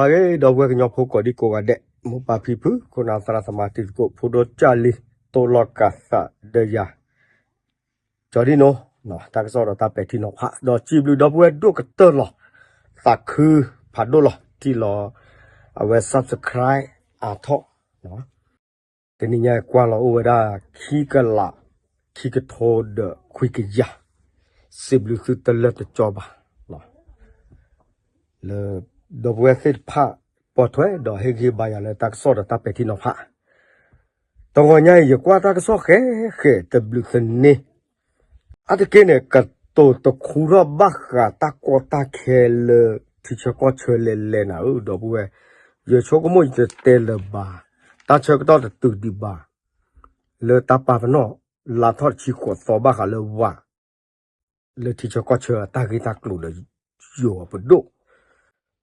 အဂ့ၤ ဒီပုၢ်ဝဲၢ်ကညီဖိကိးဒံကိးဂၤဒဲး, မိၢ်ပၢ်ဖံဖု ခိၣ်နၢ်သရၣ်သမါတံၤသကိး ဖိဒိၣ်ကၢ်လံၤ တိလီၤကးသးဒီးယၤ ကၠီဒံနိ, တၢ်ကစီၣ်ဒီးတၢ်ပဲာ်ထံနီၤဖး ဒီးစံးဘျုးဒီပုၢ်ဝဲၢ်ဒိၣ်ကတၢၢ်လီၤ. သးခုဖးဒိၣ်လီၤ ထံၣ်လီၤ အဝဲ subscribe အါထီၣ် တနံၤညါကွၢ်လီၤအိၣ်ဝဲဒၣ် ခံကလး ခံကထိဒီးခွံကယၤ, စံးဘျုးသုတလၢာ်တကၠီဘၣ် လၢ ဒီပုၢ်ဝဲၢ်သ့ၣ်တဖၣ် ပိာ်ထွဲဒီးဟ့ၣ်ဂံၢ်ဘါယၤလၢတၢ်ကစီၣ်ဒီးတၢ်ပဲာ်ထံနီၤဖး, တဂီၤညါအံၤ ယကွၢ်တၢ်ကစီၣ်ဃဲဃဲ တဘျုးသန့ အါတက့ၢ်န့ၣ် ကတိၤတခူထီၣ်ဘၣ်ဃးတၢ်ကီတၢ်ခဲလၢ ထံဆၢကီၢ်ဆၢလဲၤလဲၤနၤဧၢ ဒီပုၢ်ဝဲၢ်, ယဆိကမိၣ်ယတတဲလၢၤဘၣ်, တၢ်ဆၢကတီၢ်တတုၤဒံးဘၣ်, လၢတၢ်ပာ်ပနီၣ် လါထီၣ်တဆံဃိးသီဘၣ်ဃးလၢဝး လၢထံဆၢကီၢ်ဆၢအတၢ်ဂ့ၢ်တၢ်ကျိၤဒီး ယိၤပဒိၣ်,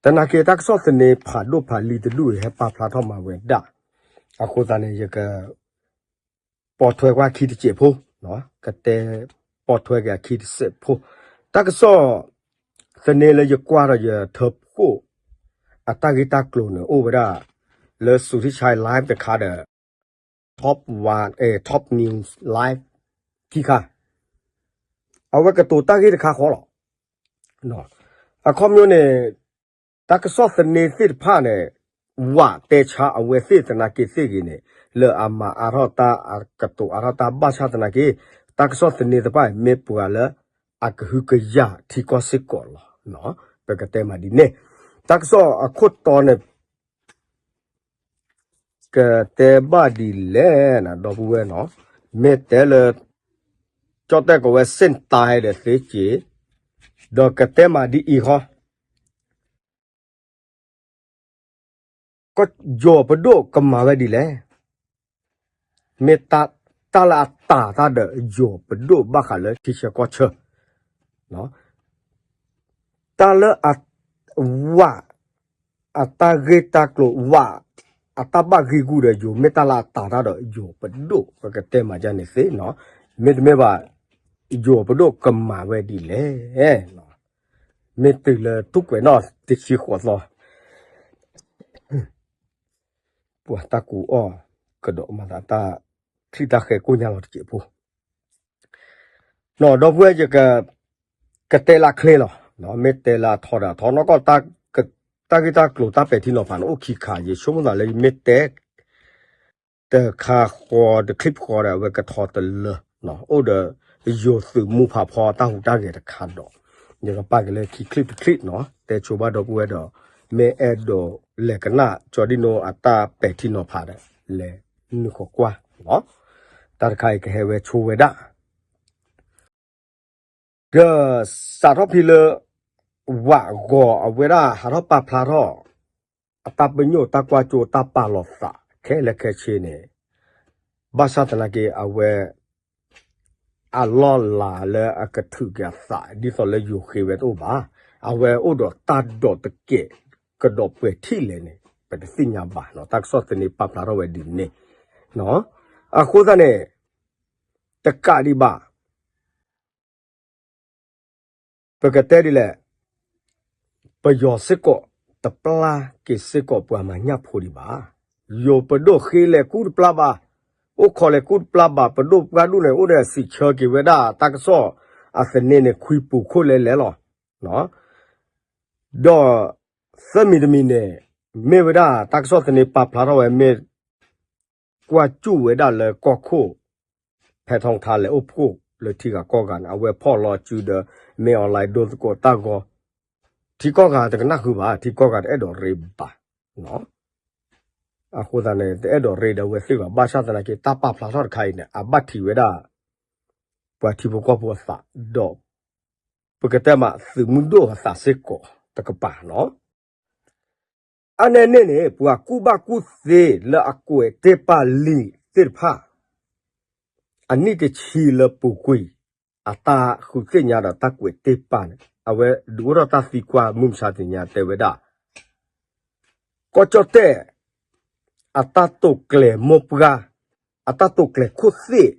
သနာ်က့တၢ်ကစီၣ်သန့ဖးဒိၣ်ဖးလံၤတဒူၣ်အံၤ ဟဲပာ်ဖျါထီၣ်မၤဝဲဒၣ်, အဃိသတးန့ၣ် ယက ပိာ်ထွဲကွၢ်ခံတစဲးဖိ, ကတဲ ပိာ်ထွဲက့ၤအခံတစဲးဖိ, တၢ်ကစီၣ်သန့လၢယကွၢ်ဒီးယထၢဖှိၣ် အတၢ်ဂ့ၢ်တၢ်ကျိၤန့ၣ် အိၣ်ဝဲဒၣ် လၢ Suthichai Live တခါဒီး Top One, Top News Live ခံခါ, အဝဲကတိၤတၢ်ဂ့ၢ်တခါဃီလီၤ. အခီပညီန့ၣ် တၢ်ကစီၣ်သန့သ့ၣ်တဖၣ်န့ၣ် ဝးတဲဆါအဝဲသ့ၣ်သနာ်က့သ့ၣ်ဂ့ၤန့ၣ် လၢအမၤအါထီၣ်တၢ် အကတိၤအါထီၣ်တၢ်ဘၣ်ဆၣ်သနာ်က့ တၢ်ကစီၣ်သန့တဖၣ် မ့ၢ်ပှၤလၢ အကဟုကယာ်ထံကီၢ်စ့ၢ်ကီးလီၤ. ပကတဲမးဒ်န့ၣ်, တၢ်ကစီၣ်အခိၣ်တီန့ၣ် ကတဲဘၣ်ဒ်လဲၣ်နၤ ဒီပုၢ်ဝဲၢ်နီၤ, မ့ၢ်တဲလၢ ကၠီၣ်တဲၣ်ကဝဲ စ့ၣ်တၢ်ဒီးသ့က့ၤ, ဒီးကတဲမးဒ်အံၤဃီ, ကီၢ်ယိၤပဒိၣ်ကမၤဝဲဒ်လဲၣ်, မ့ၢ်တၢ်လၢအတၢ်တၢ်ဒီးယိၤပဒိၣ်ဘၣ်ဃးလၢထံဆၢကီၢ်ဆၢ, တၢ်လၢအ ဝး အတၢ်ဂ့ၢ်တၢ်ကျိၤဝး အတၢ်ဘၣ်ဂ့ၢ်ဂူာ်ဒီးယိၤ မ့ၢ်တၢ်လၢအတၢ်တၢ်ဒီးယိၤပဒိၣ် ပကတဲမးဒ်န့ၣ်သ့နီၤ, မ့တမ့ၢ်ဘၣ် ယိၤပဒိၣ်ကမၤဝဲဒ်လဲၣ်, မ့ၢ်တုၤလၢထူၣ်ကွဲးနီၣ်တဆံဃိးသီ ပှၤတၢ်ကူအီၣ်ကဒီးမၤသးတၢ်ချံၣ်တၢ်ဃဲၤကိၣ်ညါလီၤတစဲးဖိ, ဒီပုၢ်ဝဲၢ် ယက ကတဲလၢချ့လီၤ, မ့ၢ်တဲလၢအထီဒီးအထီ နီၢ်ကီၢ် တၢ်ဂ့ၢ်တၢ်ကျိၤတၢ်ပဲာ်ထံနီၤဖးန့ၣ် အိၣ်ခံခါ ယဆိကမိၣ်သးလၢယမ့ၢ်တဲ တခါဃီတချံၣ်ဃီဒီး အဝဲကထီတလၢ အိၣ်ဒီးယိၤသုးမူဖးဖီတၢ်ဟူးတၢ်ဂဲၤတခါဒီး ယကပာ်က့ၤလၢခံချံၣ်တချံၣ်နီၤ တဲဆိဘၣ်ဒီပုၢ်ဝဲၢ်ဒီး မ့ၢ်အဲၣ်ဒိးလဲၤကနၣ်ကၠီဒံၣ်နိအတၢ်ပဲာ်ထံနီၤဖးဒီး လဲၤနုာ်ဃီၤကွၢ်နီၤ, တၢ်တခါအံၤကဟဲဝဲဆိဝဲဒၣ် ဒီးစးထီၣ်ဖဲလၢ ဝးဂီၤအဝဲဒၣ်ဟးထီၣ်ပာ်ဖျါထီၣ် အတၢ်ပညိၣ်တၢ်ကွၢ်စိတၢ်ပာ်လီၤသးခဲလၢာ်ခဲဆ့န့ၣ်, ဘၣ်ဆၣ်သနာ်က့ အဝဲ အလီၢ်လၤလၢအကထုးက့ၤအသး ဒ်သိးလၢယိၤဃ့ဝဲတအိၣ်ဘၣ်. အဝဲအိၣ်ဒီးတၢ်ဒိးတကဲး ကဒီးပှဲၤထံၣ်လဲၣ်န့ၣ် ပတသ့ၣ်ညါဘၣ်နီၤ. တၢ်ကစီၣ်သန့ပာ်ဖျါထီၣ်ဝဲဒ်န့ၣ်နီၤ. အဃိသတးန့ၣ် တကးဒံးဘၣ် ပကတဲဒ်လဲၣ်, ပယီၤစ့ၢ်ကီး တပျၢ်က့ၤစ့ၢ်ကီးပှၤမၤညၣ်ဖိဒံးဘၣ်. ယိၤပဒိၣ်ဃ့လဲၤကူတပျၢ်ဘၣ်, အိၣ်ခိးလဲၤကူတပျၢ်ဘၣ်, ပဒိၣ်ပှၢ်ဒိၣ်န့ၣ် အိၣ်ဒီးစံးဆၢက့ၤဝဲဒၣ်တၢ်ကစီၣ်အသန့န့ၣ် ခွံပူၤခိၣ်လဲၤလဲၤလီၤ. ဒီး သၢမံၤတမံၤန့ၣ် မ့ၢ်ဝဲဒၣ်တၢ်ကစီၣ်သန့ပာ်ဖျါထီၣ်ဝဲ မ့ၢ် ကွၢ်စူၣ်ဝဲဒၣ်လၢကီၢ်ခိၣ် ဖဲထီထါလဲၤအိၣ်ဖှိၣ်လၢထံဂၤကီၢ်ဂၤန့ၣ် အဝဲဖီၣ်လီၤစုဒီး မ့ၢ်အီၤလဲၤဒိသကိးတၢ်ဂီၤ, ထံကီၢ်ဂၤတကနၣ်ဃုာ်ဘၣ်, ထံကီၢ်ဂၤတအဲၣ်ဒိးရ့ဘၣ်. အဃိသတးန့ၣ် တအဲၣ်ဒိးရ့ဒီးအဝဲသ့ၣ်ဘၣ်, ဘၣ်ဆၣ်သနာ်က့ တၢ်ပာ်ဖျါထီၣ်တခါအံၤန့ၣ် အဘၣ်ထံးဝဲဒၣ် ပှၤထံဖိကီၢ်ဖိအသး ဒီး ပကတဲမး သုးမုၢ်ဒိၣ်အသးစ့ၢ်ကီးတကပၤနီၤ. အါန့ၢ်န့ၣ်န့ၣ် ပှၤကူၣ်ဘၣ်ကူၣ်သ့လၢအကွဲးတ့ၢ်ပာ်လံာ်သ့ၣ်တဖၣ် အနံၣ်တဆံလၢပူၤကွံာ် အတၢ်ဃုသ့ၣ်ညါဒီးတၢ်ကွဲးတ့ၢ်ပာ်န့ၣ် အဝဲဒုးအိၣ်ထီၣ်တၢ်သံကွၢ်မုၢ်မဆါတနံၤညါတဲဝဲဒၣ် ကီၢ်ကၠီၣ်တဲၣ် အတၢ်တိာ်ကျဲၤမိၢ်ပှၢ် အတၢ်တိာ်ကျဲၤခိၣ်သ့ၣ်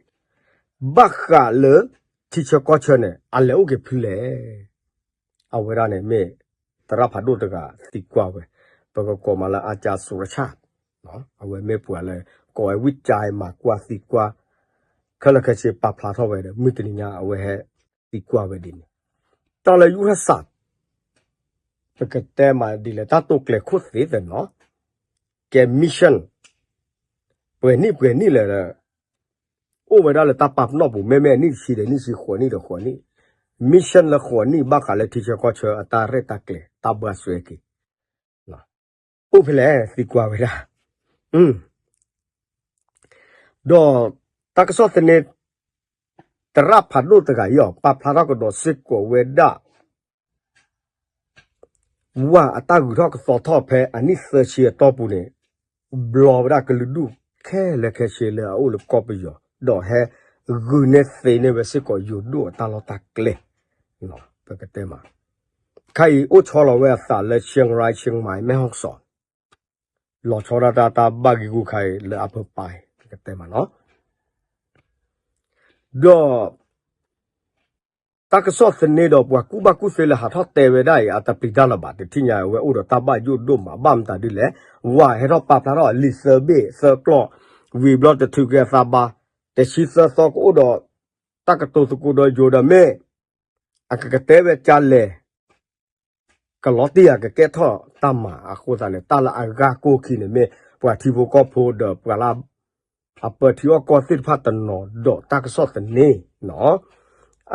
ဘၣ်ဃးလၢထံဆၢကီၢ်ဆၢန့ၣ် အလဲၤအိၣ်က့ၤဖဲလဲၣ်. အဝဲဒၣ်န့ၣ်မ့ၢ်သရၣ်ဖးဒိၣ်တဂၤသံကွၢ်ဝဲ, ပ ပကကိးမးလၢ อาจารย์สุรชาติ အဝဲမ့ၢ်ပှၤလၢ ကိးဝဲ ဝံၣ်ကၠဲမၤကွၢ်သံကွၢ် ခဲလၢာ်ခဲဆ့ပာ်ဖျါထီၣ်ဝဲဒီး မုၢ်တနံၤညါ အဝဲဟဲသံကွၢ်ဝဲဒ်န့ၣ် တၢ်လၢ ยุทธศาสตร์ ပကတဲမးဒ်လဲၣ် တၢ်တိာ်ကျဲၤခိၣ်သ့သနီၤ ကဲ mission ပှဲၤနံၣ်ပှဲၤနံၣ်လဲၣ်ဒီး အိၣ်ဝဲဒၣ်လၢတၢ်ပာ်ပနီၣ်ပူၤ မ့မ့ၢ်အနံၣ်တဆံဒီးနံၣ်တဆံ ဃိးနံၣ်ဒီးဃိးနံၣ် mission လၢဃိးနံၣ် ဘၣ်ဃးလၢထံဆၢကီၢ်ဆၢအတၢ်ရဲၣ်တၢ်ကျဲၤ တၢ်ဘှါစဲက့ၤ အိၣ်ဖဲလဲၣ် သံကွၢ်ဝဲဒၣ် ဒီးတၢ်ကစီၣ်သန့ သရၣ်ဖးဒိၣ်တဂၤအံၤအီၤ ပာ်ဖျါထီၣ်ကဒီးစ့ၢ်ကီးဝဲဒၣ် ဝၣ်အတၢ်ဂုၤထီၣ်ကသီထီၣ်ဖဲအနံၣ်သၢဆံအတီၢ်ပူၤန့ၣ် ဘျီဝဲဒၣ်ကလုာ်ဒူၣ်ခဲလၢာ်ခဲဆ့လၢအအိၣ်လၢကီၢ်ပယီၤ ဒီးဟဲဂုာ်န့ၢ်သ့န့ၢ်ဝဲစ့ၢ်ကီးယိၤဒိၣ်အတၢ်လီၢ်တၢ်ကျဲ ပကတဲမး ခဲအံၤအိၣ်ဆီလီၤဝဲအသးလၢ เชียงราย เชียงใหม่ แม่ฮ่องสอน လီၤဆီဒၣ်တၢ်တၢ်ဘၣ်ဂံာ်ဂူာ်ခါအံၤလၢအဖၢပၢ် ပကတဲမးနီၤ ဒီး တၢ်ကစီၣ်သန့ဒီးပှၤကူၣ်ဘၣ်ကူၣ်သ့လၢဟးထီၣ်တဲဝဲဒၣ်အံၤ အတပျံၤတၢ်လၢၤဘၣ် တထံၣ်ညါဝဲအိၣ်ဒီးတၢ်ဘၣ်ယိၣ်ဒိၣ်မး ဘၣ်မတၤဒ်လဲၣ် ဝၣ်ဟဲထီၣ်ပာ်ဖျါထီၣ်လံာ်သၢဘ့ၣ်သၢကျီၢ် ဝံၤဘျီတထုးက့ၤအသးဘၣ် တဆံသၢသီကအိၣ်ဒီး တၢ်ကတိၤသကိးဒီးယိၤဒီးမ့ၢ် အကကတဲဝဲကလဲၣ် ကလီၤတံၢ်အကကဲထီၣ်တၢ်မၤအဃိသတးန့ၣ် တၢ်လၢအဂၤကိၢ်ခံန့ၣ်မ့ၢ် ပှၤထံဖိကီၢ်ဖိဒီးပှၤလၢ အပၢထံအီၣ်ကီၢ်သ့ၣ်တဖၣ်တနီၤဒီးတၢ်ကစီၣ်သန့နီၤ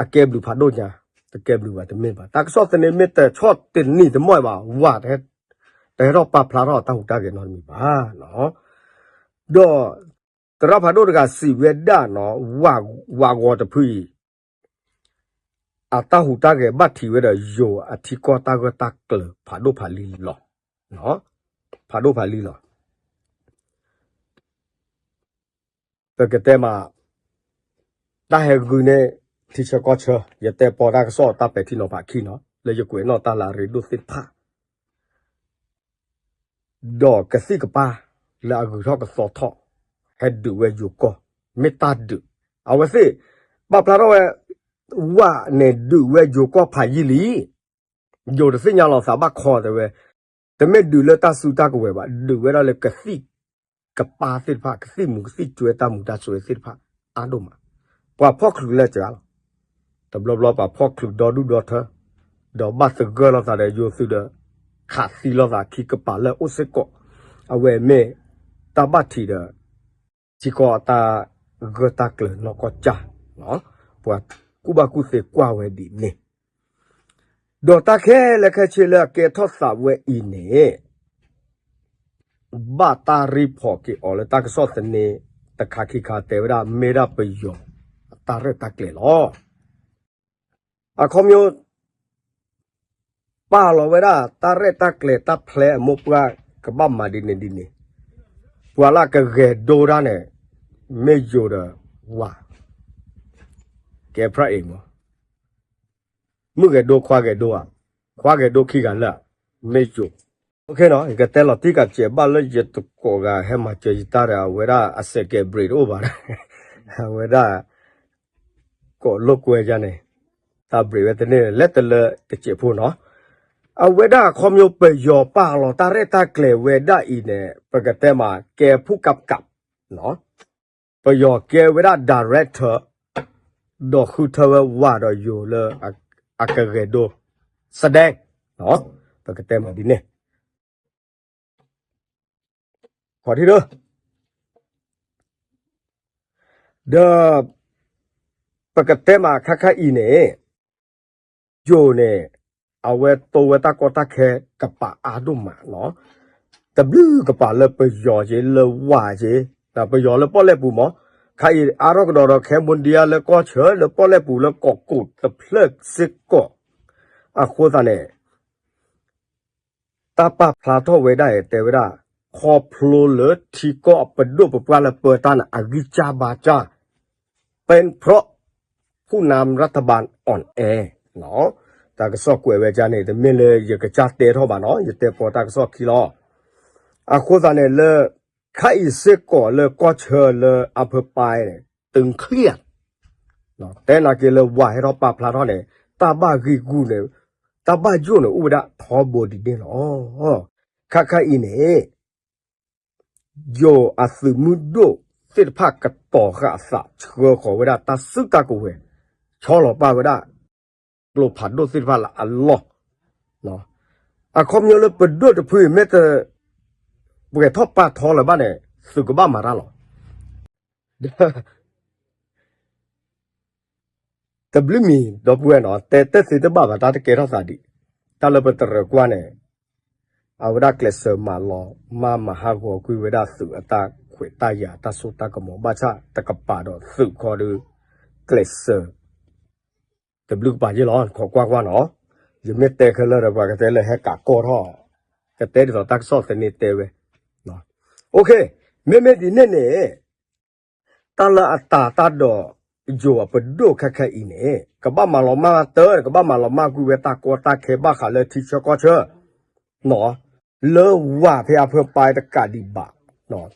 အကဲဘျုးဖးဒိၣ်ညါ တကဲဘျုးဘၣ်တမ့ၢ်ဘၣ် တၢ်ကစီၣ်သန့မ့ၢ်တဆီၣ်တနံၤတမီၢ်ဘၣ် ဝၣ်တဟဲထီၣ်ပာ်ဖျါထီၣ်တၢ်ဟူးတၢ်ဂဲၤနီတမံၤဘၣ် ဒီး သရၣ်ဖးဒိၣ်တဂၤစံးဝဲဒၣ်နီၤ ဝၣ်ဂီၤတဖုအံၤ အတၢ်ဟူးတၢ်ဂဲၤဘၣ်ထံးဝဲဒီးယိၤအထံကီၢ်တၢ်ဂၢၢ်တၢ်ကျၢၤဖးဒိၣ်ဖးလံလီၤ. ဖးဒိၣ်ဖးလံလီၤ. ပကတဲမး တၢ်ဟဲဂုာ်န့ၢ်ထံဆၢကီၢ်ဆၢ ယတဲပီတၢ်ကစီၣ်တၢ်ပဲာ်ထံနီၤဖးခံနီၤ လၢယကွဲးနီၣ်တၢ်လၢအရ့ဒိၣ်သ့ၣ်တဖၣ် ဒီးကသံၣ်ကပၤလၢအဂုၤထီၣ်ကသီထီၣ် ဟဲဒုးဝဲယိၤကီၢ် မ့ၢ်တၢ်ဒုး အဝဲသ့ၣ် ပာ်ဖျါထီၣ်ဝဲ ဝၣ်န့ၣ်ဒုးဝဲယိၤကီၢ်ဖးယံာ်လံ ယိၤတသ့ၣ်ညါလီၤသးဘၣ်ခီတဲဝဲ တမ့ၢ်ဒုးလၢတၢ်စုတၢ်ကဝဲၤဘၣ် ဒုးဝဲဒၣ်လၢကသံၣ်ကပၤသ့ၣ်တဖၣ် ကသံၣ်မူၤကသံၣ်ကၠွဲတၢ်မူၤတၢ်စဲသ့ၣ်တဖၣ် အါဒိၣ်မး ပှၤဖီၣ်ချုးလၢစှၤလီၤ တဘျီဘျီပှၤဖီၣ်ချုးဒီဒူၣ်ဒီထၢ ဒီးဘၣ်သဂၢၢ်လိာ်သးဒီးယိၤသုးဒီး ခးသံလိာ်သးခံကပၤလၢအိၣ်စ့ၢ်ကီး အဝဲမ့ၢ်တၢ်ဘၣ်ထံးဒီး ထံကီၢ်အတၢ်ဂၢၢ်တၢ်ကျၢၤနီၢ်ကီၢ်စၢ် ပှၤကူၣ်ဘၣ်ကူၣ်သ့ကွၢ်ဝဲဒ်န့ၣ် ဒီးတၢ်ခဲလၢာ်ခဲဆ့လၢအကဲထီၣ်သးဝဲအံၤန့ၣ် ဘၣ်တၢ်ရံဖီးက့ၤအီၤလၢတၢ်ကစီၣ်သန့ တခါခံခါတဲဝဲဒၣ်မ့ၢ်ဒၣ်ပယီၤ တၢ်ရဲၣ်တၢ်ကျဲၤလီၤ. အခီပညီ ပာ်လီၤဝဲဒၣ် တၢ်ရဲၣ်တၢ်ကျဲၤတၢ်ဖျဲအမိၢ်ပှၢ်ကဘၣ်မၤဒ်န့ၣ်ဒ်န့ၣ် ပှၤလၢကဂဲၤဒိတၢ်န့ၣ် မ့ၢ်ယိၤဒီးဝၤ ကဲဖျၢၣ်အံၤမး မုၣ်ဂဲၤဒိခွါဂဲၤဒိဧါ ခွါဂဲၤဒိခံဂၤလၢာ် မ့ၢ်ယိၤ ယကတဲလီၤတံၢ်ကးစဲးဘၣ်လၢယတကိးဂၤဟဲမၤစၢၤယတၢ်ဒီး အဝဲဒၣ်အစဲးကဲး break တအိၣ်ဘၣ် အဝဲဒၣ် ကိးလိာ်ကွဲယါန့ၣ် တၢ် break ဝဲတန့ၢ်လဲၤတလၢတစဲးဖိနီၤ အဝဲဒၣ်အခီပညီပယီၤပာ်လီၤတၢ်ရဲၣ်တၢ်ကျဲၤဝဲဒၣ်အံၤန့ၣ် ပကတဲမးကဲဖူကးကး ပယီၤကဲဝဲဒၣ် director ဒီးဃုထၢဝဲဝၤဒီးယိၤလၢ အကဂဲၤဒိ စဒဲ ပကတဲမးဒ်န့ၣ် ခီၣ်ထံၣ်ဒီး ဒီး ပကတဲမးခါခါအံၤန့ၣ် ယိၤန့ၣ် အဝဲတိဝဲတၢ်ကီတၢ်ခဲကပၤအါဒိၣ်မးနီၤ တဘျုးကပၤလၢပယီၤက့ၤ လၢဝၤက့ၤ ပယီၤလၢပီၣ်လဲၣ်ပူၤမး ခါအံၤအါထီၣ်ကဒီးဒီး Cambodia လၢကီၢ်ဆၢ လၢပီၣ်လဲၣ်ပူၤ လၢကီၢ်ကိးတဖျၢၣ်စ့ၢ်ကီး အဃိသတးန့ၣ် တၢ်ပာ်ဖျါထီၣ်ဝဲဒၣ်အံၤ တဲဝဲဒၣ် ခီဖျိလၢထံကီၢ်အပဒိၣ်ပပှၢ်လၢပၢတၢ်န့ၣ် အဂံၢ်စၢ်ဘါစၢ် เป็นเพราะ ผู้นำรัฐบาลอ่อนแอ တၢ်ကစီၣ်ကွဲးဝဲဒ်န့ၣ် တမ့ၢ်လၢယကစၢ်တဲထီၣ်ဘၣ်နီၤ ယတဲပီတၢ်ကစီၣ်ခံလီၤ အဃိသတးန့ၣ်လၢ ခါအံၤစ့ၢ်ကီးလၢကီၢ်ဆၢလၢအဖၢပၢ်န့ၣ် ตึงเครียด တဲနာ်က့ၤလၢဝၤဟဲထီၣ်ပာ်ဖျါထီၣ်န့ၣ် တၢ်ဘၣ်ဂံၢ်ဂူာ်န့ၣ် တၢ်ဘၣ်ယိၣ်န့ၣ် အိၣ်ဝဲဒၣ်ထီဘိဒ်န့ၣ်လီၤ. ခါခါအံၤန့ၣ် ယိၤအသုးမုၢ်ဒိၣ်သ့ၣ်တဖၣ်ကတီၤဃာ်အသး ဆှၢဃီၤဝဲဒၣ်တၢ်စုတၢ်ကဝဲၤ ဆီလီၤပာ်ဝဲဒၣ် ကျိဖးဒိၣ်သ့ၣ်တဖၣ်လၢအလီၢ်, အခီပညီလၢပဒိၣ်တဖုအံၤမ့ၢ်တ ပှဲၤထီၣ်ပာ်ထီလၢၤဘၣ်န့ၣ် သုးကဘၣ်မၤတၢ်လီၤ. တဘျုးမံၤဒီပုၢ်ဝဲၢ်နီၤ တဲတဲသ့တဘၣ်ဘၣ် တၢ်တကဲထီၣ်သးဒံး, တၢ်လၢပတရၢၣ်ကွၢ်န့ၣ် အဝဲဒၣ်ကျဲးစၢးမၤလီၤမၢ်မၤဟးဂီၤကွံာ်ဝဲဒၣ်သုးအတၢ်ခွဲးတၢ်ယာ်တၢ်စိတၢ်ကမီၤ ဘၣ်ဆၣ်တကပၤဒီးသုးခီဒီး ကျဲးစၢး တဘျုးကပၤယ့ၢ်လီၤ ခိးကွၢ်ကွၢ်နီၤ, ယမ့ၢ်တဲခဲလၢာ်ဒီးပှၤကတဲလၢဟဲကးကီၢ်ထီၣ်, ကတဲဒ်သိးတၢ်ကစီၣ်သန့တဲဝဲ, မ့မ့ၢ်ဒ်န့ၣ်န့ၣ် တၢ်လၢအတၤတၢ်ဒီး ယိၤအပဒိၣ်ခဲခဲအံၤန့ၣ် ကဘၣ်မၤလီၤမၢ်တၢ် ကဘၣ်မၤလီၤမၢ်ကွံာ်ဝဲတၢ်ကီတၢ်ခဲဘၣ်ဃးလၢထံဆၢကီၢ်ဆၢ လၢဝၤဖဲအဖၢပၢ်တကးဒံးဘၣ်,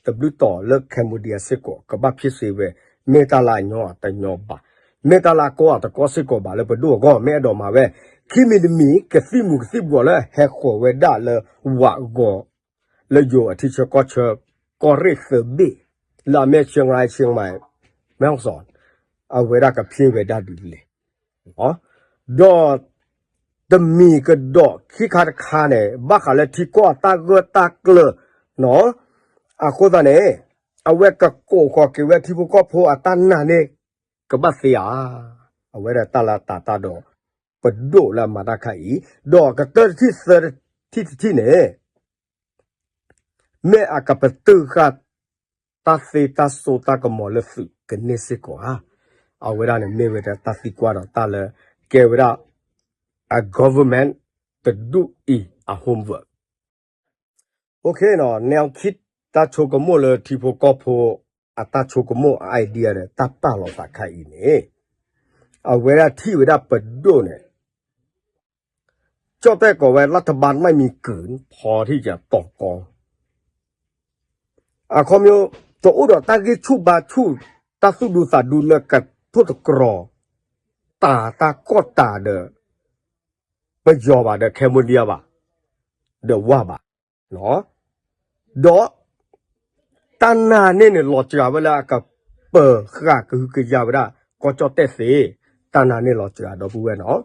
တဘျုးတီၤလၢ Cambodia စ့ၢ်ကီး ကဘၣ်ဖံးစ့ဝဲ, မ့ၢ်တၢ်လၢအညီအတညီဘၣ်, မ့ၢ်တၢ်လၢအကီအတကီစ့ၢ်ကီးဘၣ်လၢပဒိၣ်အဂီၢ် မ့ၢ်အဲၣ်ဒိးမၤဝဲ, ခံမံၤတမံၤ ကသံၣ်မူၤကသံၣ်ဘှီးလၢဟဲဃီၤဝဲဒၣ်လၢဝၤအဂီၢ် လၢယိၤအထံဆၢကီၢ်ဆၢ ကီၢ်ရ့ၣ်သၢဘ့ၣ်, လၢအမ့ၢ် ရှဲငရၢၣ် ရှဲမး မဲၢ်ဟီၣ်စီၣ်, အဝဲဒၣ်ကဖံးဝဲဒၣ်ဒ်လဲၣ်, ဒီး တမံၤကဒီးခံခါတခါန့ၣ် ဘၣ်ဃးလၢထံကီၢ်အတၢ်ဂၢၢ်တၢ်ကျၢၤနီၤ, အဃိသတးန့ၣ် အဝဲကကိးဃီၤက့ၤဝဲထံဖိကီၢ်ဖိအတၢ်နာ်န့ၣ် ကဘၣ်သ့ဧါ, အဝဲဒၣ်တၢ်လၢတၤတၢ်ဒီး ပဒိၣ်လၢအမၤတၢ်ခါအံၤ, ဒီးကတၢၢ်တထံၣ်သၢထံၣ်တထံၣ်န့ၣ် မ့ၢ်အကပတုာ်ဃာ် တၢ်သ့တၢ်စိတၢ်ကမီၤလၢသုးကန့ၢ်စ့ၢ်ကီးဧါ, အဝဲဒၣ်န့ၣ်မ့ၢ်ဝဲဒၣ်တၢ်သံကွၢ်ဒီးတၢ်လၢ ကဲဝဲဒၣ် အ government တဒူၣ်အံၤအ homework, နၣ်ခံ တၢ်ဆိကမိၣ်လၢထံဖိကီၢ်ဖိ အတၢ်ဆိကမိၣ် idea ဒီးတၢ်ပာ်လီၤသးခါအံၤန့ၣ် အဝဲဒၣ်ထံၣ်ဝဲဒၣ်ပဒိၣ်န့ၣ် ကၠီၣ်တဲၣ်ကိးဝဲ รัฐบาลไม่มีกลืน ဖီထံၣ်ကတီၤကီ အခီပညီ တအိၣ်ဒီးတၢ်ဂံၢ်ဆူၣ်ဘါဆူၣ် တၢ်သူၣ်ဒူသးဒူလၢကထိၣ်သတြီၤ တၢ်တၢ်ကီၢ်တၢ်ဒီး ပယီၤဘၣ်ဒီး Cambodia ဘၣ် ဒီးဝါဘၣ်, ဒီး တၢ်နာ်န့ၣ်န့ၣ် လီၤစှၤဝဲလၢအကပၢၤဃာ်ကဟုကယာ်ဝဲဒၣ် ကီၢ်ကၠီၣ်တဲၣ်သ့, တၢ်နာ်န့ၣ်လီၤစှၤဒီပုၢ်ဝဲၢ်နီၤ,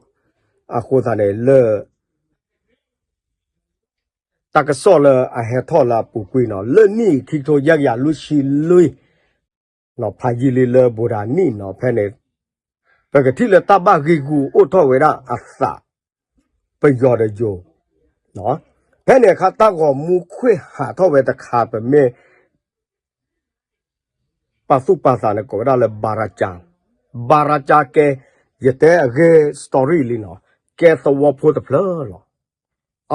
အဃိသတးန့ၣ်လၢ တၢ်ကစီၣ်လၢအဟဲထီၣ်လၢအပူၤကွံာ်နီၤ လၢနံၣ်ခံကထိယဲၢ်ကယၤလွံၢ်ဆံလွံၢ် ဖးယံာ်လံလၢဘိးဒၣ်နံၣ်နီၤ ဖဲန့ၣ် ပကထံၣ်လၢတၢ်ဘၣ်ဂံာ်ဂူာ်အိၣ်ထီၣ်ဝဲဒၣ်အသး ပယီၤဒီးယိၤ, ဖဲန့ၣ်အခါ တၢ်ဂီၤမူခွဲးဟးထီၣ်ဝဲတခါ ပမ့ၢ် ပာ်သူၣ်ပာ်သးန့ၣ် ကိးဝဲဒၣ်လၢ ဘၤရၤကၠါ, ဘၤရၤကၠါကဲ ယတဲအဂ့ၢ် story လံနီၤ, ကဲသဝီဖိတဖျၢၣ်လီၤ.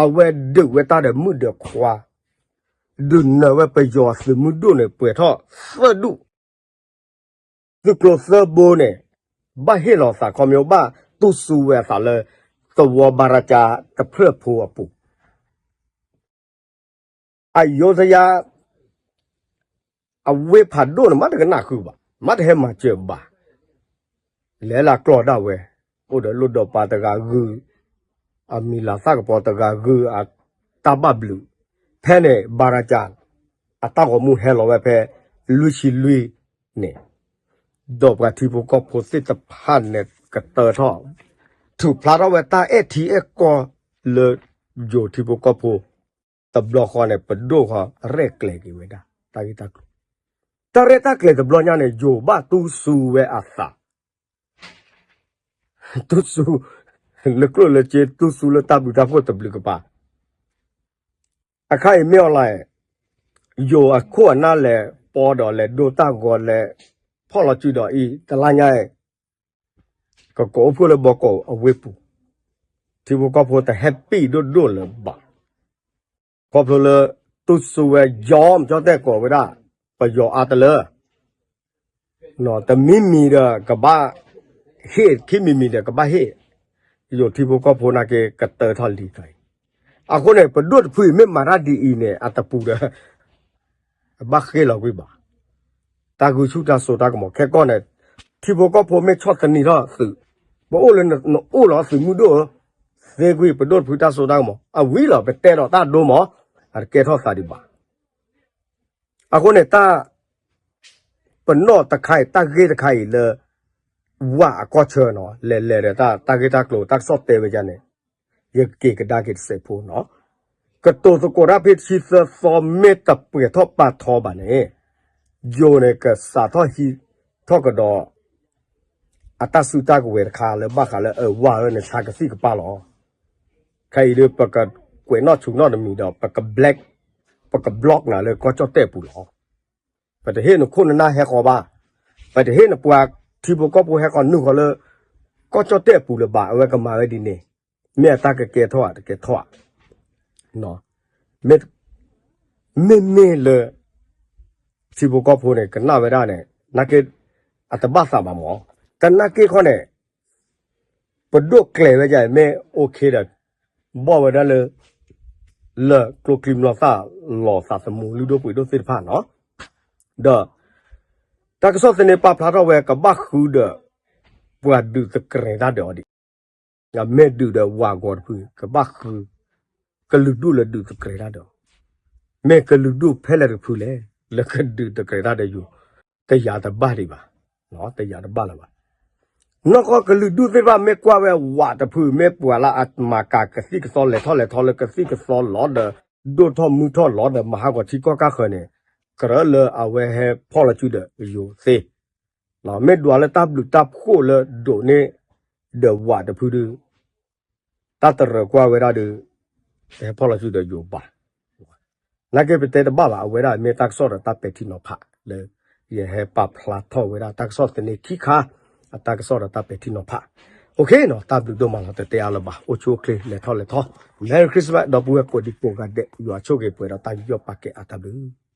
အဝဲဒုးဝဲတၢ်ဒီးမုၣ်ဒီးခွါ, ဒုးနၢၤဝဲပယီၤသုးမုၢ်ဒိၣ်န့ၣ် ပှဲၤထီၣ်သၢဒူၣ်, သုးကျိၤသၢဘိန့ၣ် ဘၣ်ဟ့ၣ်လီၤသးခီပညီ ဘၣ်တူၢ်စူၤဝဲအသးလၢ သဝီဘၤရၤကၠါတဖျၢၣ်ဖိအပူၤ အယိသယါ အဝ့ၢ်ဖးဒိၣ်န့ၣ် မ့ၢ်တကနၣ်ဃုာ်ဘၣ်, မ့ၢ်တဟဲမၤစၢၤဘၣ်, လဲၤလၢကျီၢ်ဒၣ်ဝဲ, အိၣ်ဒီးလိၣ်ဒီးပၤတဂၤဂုၤ, အမံၤလၤသၣ်ကပီၤတဂၤဂုၤ, အတၢ်ဘၣ်ဘျုး, ဖဲန့ၣ် ဘၤရၤကၠါ အတၢ်ဂီၤမူဟဲလီၤဝဲဖဲ လွံၢ်ဆံလွံၢ်န့ၣ်, ဒီးပှၤထံဖိကီၢ်ဖိသ့ၣ်တဖၣ်န့ၣ်ကတၢၢ်ထီၣ်, ထုးဖျါထီၣ်ဝဲတၢ်အဲၣ်ထံအဲၣ်ကီၢ်လၢယိၤထံဖိကီၢ်ဖိ တဘျီဃီန့ၣ် ပဒိၣ်ဃီရဲၣ်ကျဲၤက့ၤဝဲဒၣ် တၢ်ဂ့ၢ်တၢ်ကျိၤ, တၢ်ရဲၣ်တၢ်ကျဲၤတဘျီညါန့ၣ် ယိၤဘၣ်တူၢ်စူၤဝဲအသး တူၢ်စူၤ လၢကျိၣ်လၢစ့ တူၢ်စူၤလၢတၢ်ဘျုးတၢ်ဖှိၣ်တဘျုးကပၤ, အခါအံၤမ့ၢ်အီၤလၢ ယိၤအခိၣ်အနၢ်လဲၤပီဒီးလဲၤဒိတၢ်ဂီၤလဲၤဖီၣ်လီၤစုဒီးအံၤ တလါညါအံၤ ကကိးအိၣ်ဖှိၣ်လၢဘီကီးအဝ့ၢ်ပူၤ, ထံဖိကီၢ်ဖိတဟဲပံၣ်ဒိၣ်ဒိၣ်လၢၤဘၣ်, ခီဖျိလၢ တူၢ်စူၤဝဲယီၤ ကၠီၣ်တဲၣ်ကိးဝဲဒၣ် ပယီၤအါတလၢ တမံၤမံၤဒီးကဘၣ်ဟ့ၣ်, ခံမံၤမံၤဒီးကဘၣ်ဟ့ၣ်, ယိၤထံဖိကီၢ်ဖိနာ်က့ ကတၢၢ်ထီၣ်လံတၢ်အံၤ, အဃိန့ၣ် ပဒိၣ်တဖုအံၤမ့ၢ်မၤတၢ်ဒ်အံၤန့ၣ် အတပူၤဒီး ဘၣ်ဃ့ၢ်လီၤကွံာ်ဘၣ်, တၢ်ဂုာ်ဆူၣ်တၢ်စိတၢ်ကမီၤခဲကီၢ်န့ၣ်, ထံဖိကီၢ်ဖိမ့ၢ်ဆီၣ်သနံးထီၣ်သုး, ပအိၣ်လၢနအိၣ်လီၤသုးမုၢ်ဒိၣ်ဧၢ, သ့ကွံာ်ပဒိၣ်တဖုတၢ်စိတၢ်ကမီၤ အဝံၤလီၤ ပတဲဒီးတၢ်ဒိမး တကဲထီၣ်သးဒံးဘၣ်. အဃိန့ၣ် တၢ်ပနီၣ်တခါအံၤ တၢ်ဂ့ၢ်တခါအံၤလၢ ဝၣ်အကီၢ်ဆၢနီၤ လဲၤလဲၤဒီး တၢ်ဂ့ၢ်တၢ်ကျိၤ တၢ်ကစီၣ်တဲဝဲဒ်န့ၣ် ယကက့ၤကဒါက့ၤတစဲးဖိနီၤ. ကတိၤသကိးတၢ်ဖဲတဆံသၢသီ မ့ၢ်တပှဲၤထီၣ်ပာ်ထီဘၣ်န့ၣ် ယိၤန့ၣ် ကစးထီၣ်ဟံးထီၣ်ကဒီး အတၢ်စုတၢ်ကဝဲၤတခါလၢဘၣ်ဃးလၢ အဝၣ်ဧၢ နဆါကသံၣ်ကပၢ်လီၤ. ခဲအံၤဒုး ပကကွဲးနီၣ်ဆူၣ်နီၣ်တမံၤဒီး ပက block ပက block နၤလၢကီၢ်ကၠီၣ်တဲၣ်အပူၤလီၤ. ပတဟ့ၣ်နခိၣ်နနၢ်ဟဲဃီၤဘၣ်. ပတဟ့ၣ်နပှၤထံဖိကီၢ်ဖိဟဲဃီၤနုာ်ဃီၤလၢ ကီၢ်ကၠီၣ်တဲၣ်အပူၤလၢၤဘၣ်. အဝဲကမၤဝဲဒ်န့ၣ် မ့ၢ်အတၢ်ကကဲထီၣ်ဧါ တကဲထီၣ်ဧါ. မ့မ့ၢ်လၢ ထံဖိကီၢ်ဖိန့ၣ် ကနၣ်ဝဲဒၣ်န့ၣ် နာ်က့ အတဘၣ်သးဘၣ်မး. တနာ်က့ခီန့ၣ် ပဒိၣ်ကျဲၤဝဲဒ်အံၤ မ့ၢ် OK ဒီး ဘီၣ်ဝဲဒၣ်လၢ လၢကျိချံမျိာ်သၣ်လီၤသးသမူလုၢ်ဒိၣ်ပှ့ၤဒိၣ်သ့ၣ်တဖၣ်နီၤ. ဒီး တၢ်ကစီၣ်သန့ပာ်ဖျါထီၣ်ဝဲ ကဘၣ်ဃုဒီး ပှၤဒုးသကရဲၤတၢ်ဒီးအီၤဒံး. မ့ၢ်ဒုးဒီးဝးဂီၤတဖု ကဘၣ်ဃု ကလုာ်ဒူၣ်လၢဒုးသကရဲၤတၢ်ဒီး မ့ၢ်ကလုာ်ဒူၣ်ဖဲလဲၣ်တဖုလဲၣ် လၢကဒုးသကရဲၤတၢ်ဒီးယိၤ တယာ်တဘၣ်ဒံးဘၣ်, တယာ်တဘၣ်လၢၤဘၣ်. နီၢ်ကီၢ်ကလုာ်ဒူၣ်သ့ၣ်တဖၣ်မ့ၢ်ကွၢ်ဝဲဝးတဖု မ့ၢ်ပှၤလၢအမၤကၤကသံၣ်ကသီ လဲၤထီၣ်လဲၤထီလၢကသံၣ်ကသီလီၤဒီး ဒိၣ်ထီၣ်မုၢ်ထီၣ်လီၤဒီး မၤဟးဂီၤထံကီၢ်ကၢ်ဃၢၤန့ၣ် ကရၢလၢအဝဲဟဲဖီၣ်လီၤစုဒီးယိၤသ့ မ့ၢ်ဒွးလၢတၢ်ဘျုးတၢ်ဖှိၣ်လၢဒိးန့ၢ်ဒီးဝးတဖုဒုး တၢ်တရၢၢ်ကွၢ်ဝဲဒၣ်ဒီး ဟဲဖီၣ်လီၤစုဒီးယိၤဘၣ်. နာ်က့ပတဲတဘၣ်ဘၣ် အဝဲဒၣ်မ့ၢ်တၢ်ကစီၣ်ဒီးတၢ်ပဲာ်ထံနီၤဖးလၢ ယဟဲပာ်ဖျါထီၣ်ဝဲဒၣ်တၢ်ကစီၣ်သန့ခံခါ အတၢ်ကစီၣ်ဒီးတၢ်ပဲာ်ထံနီၤဖး. အိၣ်ခ့နီၤ တၢ်ဘျုးဒိၣ်မးလီၤ တတဲအါလၢၤဘၣ် အိၣ်ဆူၣ်အိၣ်ချ့လဲၤထီၣ်လဲၤထီ Merry Christmas ဒီပုၢ်ဝဲၢ်ကိးဒံကိးဂၤဒဲး ယွၤဆိၣ်ဂ့ၤပှဲၤဒီးတၢ်ယူးယီၣ်ပာ်ကဲအါတၢ်ဘျုး